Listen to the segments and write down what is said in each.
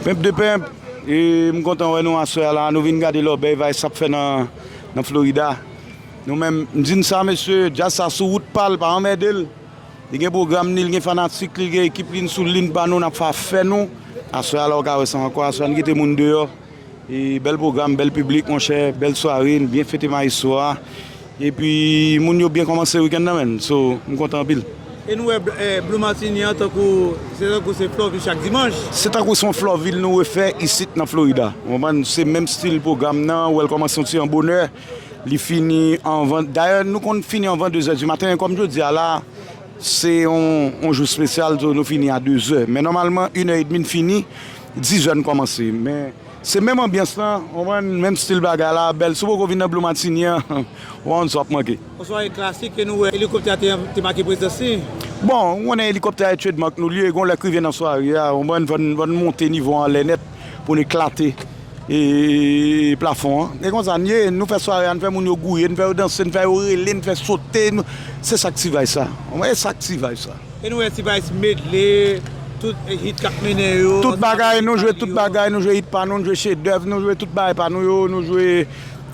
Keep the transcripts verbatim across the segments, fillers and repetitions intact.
Pimp de pimp, e m kontan wè nou aswè a la, nou vin gade lòbèy Vice ap fè nan, nan Florida. Nou menm, m di n sa, mesye, djaz sa sou wout pa l, pa anmède l. Li gen pwogram li, li gen fanatik li, li gen ekip li, n sou liy pa nou, n ap fè afè nou. Aswè a la, w ka wè sa ankò, aswè a, n kite moun deyò. E bèl pwogram, bèl piblik, monchè, bèl sware, n byen fete Maestro a. Epi, moun yo byen kòmanse wikenn nan, menn. So, m kontan anpil. E nou wè, eh, Blue Martini an, tankou, se tankou se Flòvil chak dimanch. Se tankou se yon Flòvil nou refè isit nan Florida. Ou konprann? Se menm stil pwogram nan, ou wè l kòmanse yon ti an bonè, li fini anvan. Dayè, nou konn fini anvan de zè di maten, men kòm jodi a la, se yon, yon jou espesyal, so nou fini a de zè. Men nòmalman, inè edmi n fini, diz è n kòmanse. Men se menm anbyans lan, ou konprann, menm stil bagay la, bèl. Si w poko vin nan Blue Martini an, w a konn sa w ap manke. Yon sware klasik ke nou wè elikoptè a te, te make prezans li. Bon, ou konnen elikoptè a e trademark nou li ye, gon lè k rive nan sware a, ou konprann, fò n, fò n monte nivo a anlè nèt pou n eklate e plafon an. E konsa n ye, nou fè sware a, n fè moun yo gouye, n fè yo danse, n fè yo rele, n fè sote. Nou, se sa k T-Vice sa. E sa k T-Vice sa. E nou wè T-Vice medley, tout hit k ap mennen yo. Tout bagay, nou jwe tout bagay, nou jwe hit pa nou, nou jwe chedèv, nou jwe tout bagay pa nou yo, nou jwe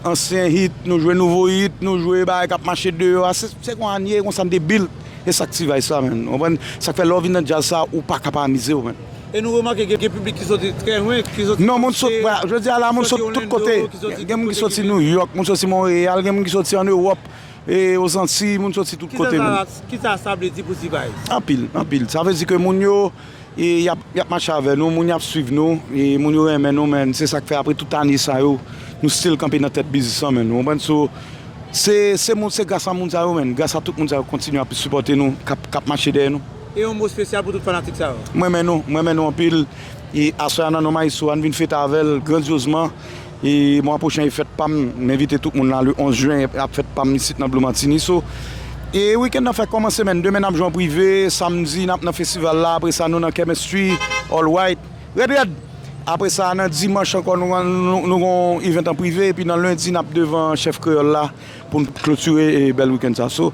ansyen hit, nou jwe nouvo hit, nou jwe bagay k ap mache deyò a. Se, se konsa n ye, konsa n te build. E sa k T-Vice sa, menn. Ou konprann? Sa k fè lè w vin nan djaz sa, ou pa ka pa amize w, menn. E nou remake gen, gen piblik ki soti trè lwen, ki soti... Non, moun soti, jodi a la, moun soti tout kote. Gen moun ki soti New York, moun soti Monreyal, gen moun ki soti ann Ewòp, e Ozantiy, moun soti tout kote, menn. Kisa sa, kisa sa vle di pou T-Vice? Anpil, anpil. Sa vle di ke moun yo, e, y ap, y ap mache avè nou, moun y ap swiv nou, e moun yo renmen nou, menn. Se sa k fè apre tout ane sa yo, nou still kanpe nan tèt biznis lan, menn. Ou konprann? So, Se, se moun, se gras a moun sa yo, menn. Gras a tout moun sa yo kontinye ap sipòte nou, k ap, k ap mache dèyè nou. E yon mo espesyal pou tout fanatik sa yo. M renmen nou, m renmen nou anpil. E aswè a nan non Maestro a, n vin fete avè l grandyozman. E mwa pwochen e fèt pa m, m envite tout moun la, le onz jen, ap fèt pa m isit nan Blue Martini. So, e wikenn nan fèk kòmanse, menn. Demen n ap jwe an prive, samdi n ap nan festival la, apre sa nou nan Chemistry, All White. Rèd, rèd! Apre sa, nan dimanch ankò, nou, nou, nou gon event an prive, epi nan lendi, n ap devan Chèf Kreyòl la pou n klotire, e, bèl wikenn sa. So,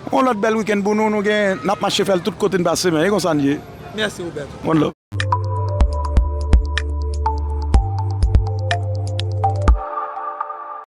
yon lòt bèl wikenn pou nou, nou gen, n ap mache fè l tout kote n pase, men e konsa n ye. Mèsi, Roberto. One love.